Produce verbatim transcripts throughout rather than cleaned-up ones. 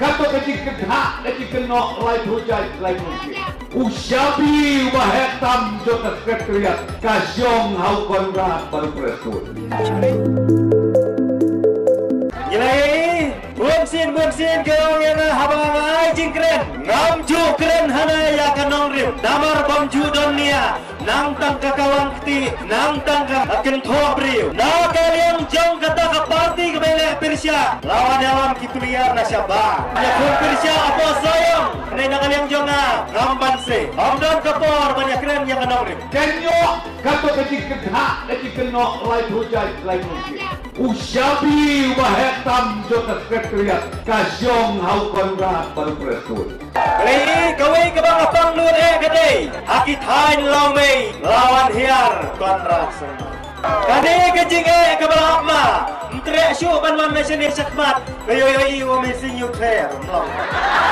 Kato ka jingkynhah ka jingkynnoh laiphew jait laiphew skit. U shabi uba heh tam jong ka Secretariat ka shong ha u Conrad bad u Prestone. Ngi la ïohi bun sien bun sien ki ong ïa nga haba nga ai jingkren ngam ju kren hana ïa ka nongrim namar bym ju don nia. Nang tang ka kawang kti, nang tang ka kynthoh briew. Na ka liang jong kata ka parti kaba ïaleh pyrshah, la wan ïalam ki player na shabar. Ïa khun pyrshah hapoh Sohiong. Hynrei na ka liang jong nga ngam banse. Ym don ka por ban ïakren ïa ka nongrim. Ka ñiuh kato ka jingkynhah ka jingkynnoh laiphew jait laiphew skit. U shabi uba heh tam jong ka Secretariat ka shong ha u Conrad bad u Prestone. Kawei, kawei kaba nga pang lut eh ka dei ha ki thaiñ lawmei la wan hiar Conrad Sangma. Kane ka jingeh kaba la ap ma ym treh shuh ban wan na shane shakhmat. Ka ïoh ïoh i u Amazing ïoh kher ym long.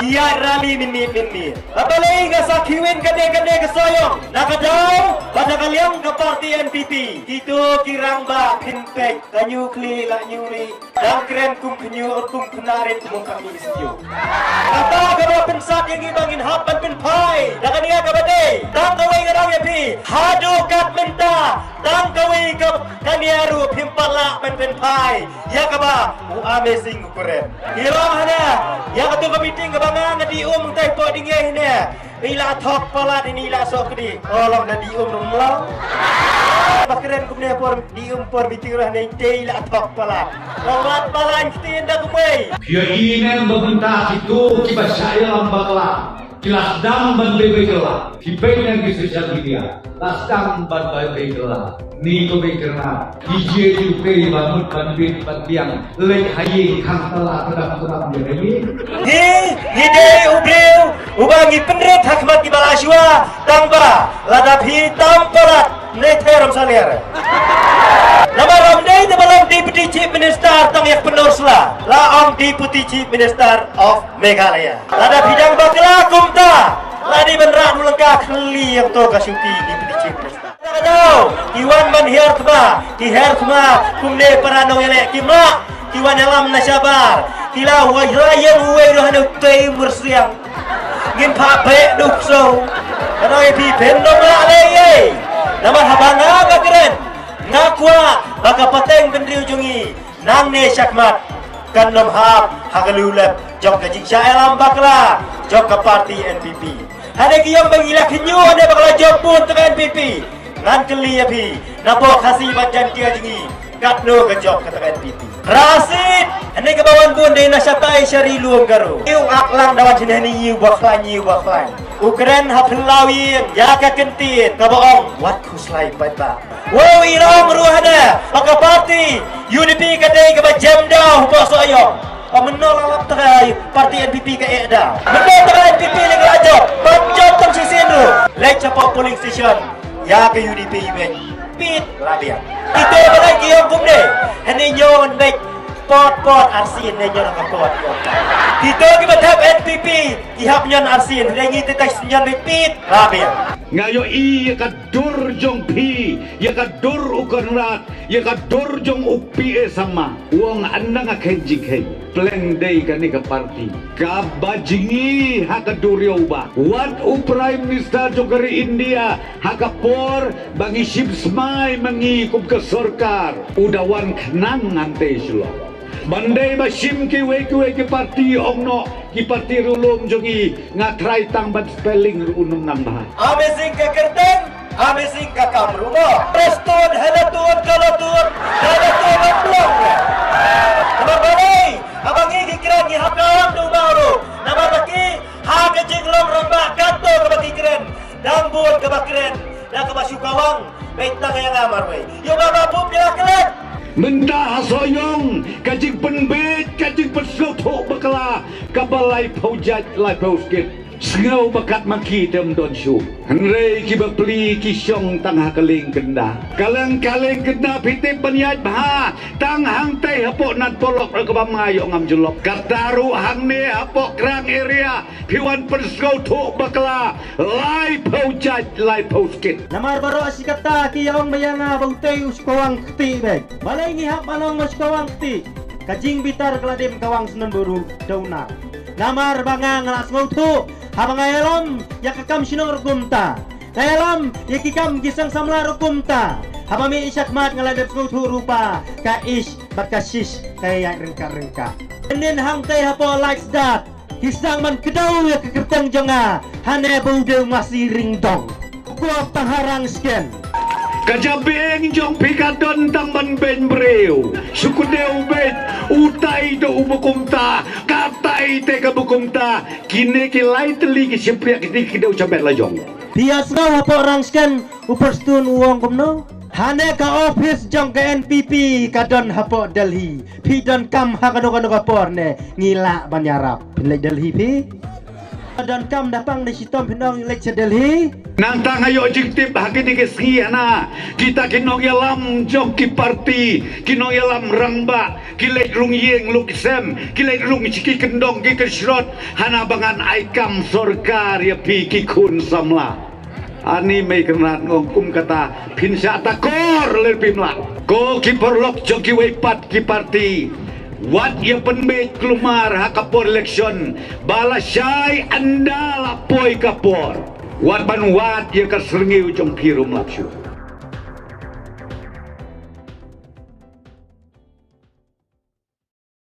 Ïa rally minit minit. Balei nga sa khiwin kane kane ka Sohiong na ka daw bad na ka liang ka parti N P P. Kito ki rangbah phin peit ka ñiuh khlieh la ñiuh rieh. Dang kren kum khñiuh kum khynnah rit kum ka mi siew. Kata kaba pynsat ïa ngi ba ngin hap ban pynphai da kane kaba dei tang kawei nga ong ïa phi. Haduh kat mynta tang kawei ka kane ruh phim pat lah ban pynphai ïa kaba u Amazing u kren. Ngi ong hana ïa katu ka meeting kaba nga nga dih um tai po ding ïa hina. Ila thok palat ini ila sok di. Oh long da dih um rum long. Ba kren kumne por dih um por meeting rah ne te ila thok palat. Long lat palat kti da kumwei. Phi ïohi ne ba mynta kitu kiba shah ïalam bakla ki la sdang ban bei bei kylla. Ki bei ne ki social media la sdang ban bei bei kylla. Ni ko bei kylla. Ki jia ju bei ban mut ban bit ban biang. Leit ha ïing khang tala tadam tadam ïa ka ïing. Ngi, ngi dei u briew uba ngi pynrit ha khmat kiba la shuwa tang ba lada phi tam palat ne ther ym salia. Namar ym dei te ba long Deputy Chief Minister tang ïa ka pyndonkam sla la ong Deputy Chief Minister of Meghalaya. Lada phi dang bakla kumta la dei ban rah du lyngka khlieh ïa to ka shuki Deputy Chief Minister. Ka dei ki wan ban hiar thma, ki hiar thma kumne para nongïaleh ki mah, ki wan ïalam na shabar, ki la wai la ïeng uwei ruh hanu tei mursiang. Ngin pha beh duk so. Ka dei phi phin nong la lei ei. Namar haba nga ka kren nga kwah ba ka pateng bynriew jong ngi nangne shakhmat kan ym hap ha ka liulep jong ka jingshah ïalam bakla jong ka parti N P P. Hane ki ïong ba ngi la khñiuh hane ba ka la jop bun tang N P P. Ngan kylli ïa phi na pok Khasi bad Jaintia jong ngi katno ka jop kata ka N P P. Rasit hane kaba wan bun dei na shatai shari luong Garo. Ïu ak lang da wan shane hane ïu ba khlaiñ ïu ba khlaiñ. U kren ha phyllaw ïing ïa ka kyntien kaba ong wat khuslai paidbah. Wow i rong ruh hane ba ka parti U D P ka dei kaba jem daw hapoh Sohiong. Ba mynno la lap trai parti N P P ka eh daw. Mynno trai N P P leng la jop ban jop tang shisien ruh. Leit shapoh polling station ïa ka U D P i beit pit la biang. Kito ba leit ki ïong kumne hane ñion beit pot pot arsien ne ñion ka pot pot. Kito kiba thep N P P ki hap ñion arsien hane ngi te tai ñion beit pit la biang. Nga ïohi ïa ka dur jong phi, ïa ka dur u Conrad, ïa ka dur jong u P A Sangma. U ong ynda nga kheiñ jingkheiñ pleng dei kane ka parti kaba jngi ha ka duriaw ba wat u Prime Minister jong ka ri India ha ka por ba ngi shim smai ma ngi kum ka sorkar u da wan khnang hangtei shlok. Ban dei ba shim kiwei kiwei ki parti ong noh ki parti ruh lum jong ngi. Nga trai tang ban spelling ruh u nang nang bha. Amazing ka kyrteng, amazing ka kam ruh mo. Prestone, Helaton, Kalaton, Helaton, Helaton. Namar balei haba ngi ki kren ngi hap ka ong tu ba ruh. Namar ba ki ha ka jinglong rangbah katto kaba ki kren. Dang bun kaba kren da kaba shu kawang. Beit tang ïa nga marwei ïa ba ba bup ïa klet. Mynta ha Sohiong ka jingpynbeit ka jingpynsngewthuh bakla kaba laiphew jait laiphew skit. Sngew ba kat ma ki te ym don shuh. Hynrei kiba pli ki shong tang ha ka lieng kynda. Ka lieng ka lieng kynda phi tip ban ïaid bha tang hangtei hapoh Nan Polok ruh kaba ma ïoh ngam jyllop. Kata ruh hangne hapoh Krang area phi wan pynsngewthuh bakla laiphew jait laiphew skit. Namar baroh shi katta ki ïa ong ba ïa nga ba utei u shkawang kti beit. Balei ngi hap ban ong ba shkawang kti? Ka jingbitar ka la dem kawang snon buru dau nar. Namar ba nga nga la sngewthuh haba nga ïalam ïa ka kam shnong ruh kumta. Nga ïalam ïa ki kam ki seng samla ruh kumta. Haba mih shakhmat nga la dep sngewthuh ruh ba ka ish bad ka shish ka ïaid ryngkat ryngkat. Mynnin hangtei hapoh Laitkstad ki sdang ban kdew ïa ka kyrteng jong nga, hane ba u dei u masi ringdong. Ko tang ha Rangskhen. Ka jabieng jong phi ka don tang ban beiñ briew. Shu kdew beit, utai te uba kumta, katai te kaba kumta. Kine ki lai tylli ki shympriah kine ki kdew shamet la jong. Phi ïa sngew hapoh Rangskhen u Prestone u ong kumno? Hane ka office jong ka N P P ka don hapoh Delhi. Phi donkam ha kano kano ka por ne ngi lah ban ïarap. Phin leit Delhi phi? Donkam da pang da shitom phin ong leit sha Delhi. Nangta nga ïoh jingtip ha kine ki sngi hana kita ki nongïalam jong ki party, ki nongïalam rangbah, ki leit rung ïing luk sem, ki leit rung sha ki kyndong ki kynshrot, hana ba ngan ai kam sorkar ïa phi ki khun samla. Ani mei kynrad ngong kum kata phin shah takor ler phi mlak. Ko ki paralok jong kiwei pat ki party. Wat ïa pynbeit kulmar ha ka por election ba la shai ynda la poi ka por. Wat ban wad ïa ka syrngiew jong phi ruh mlak shuh.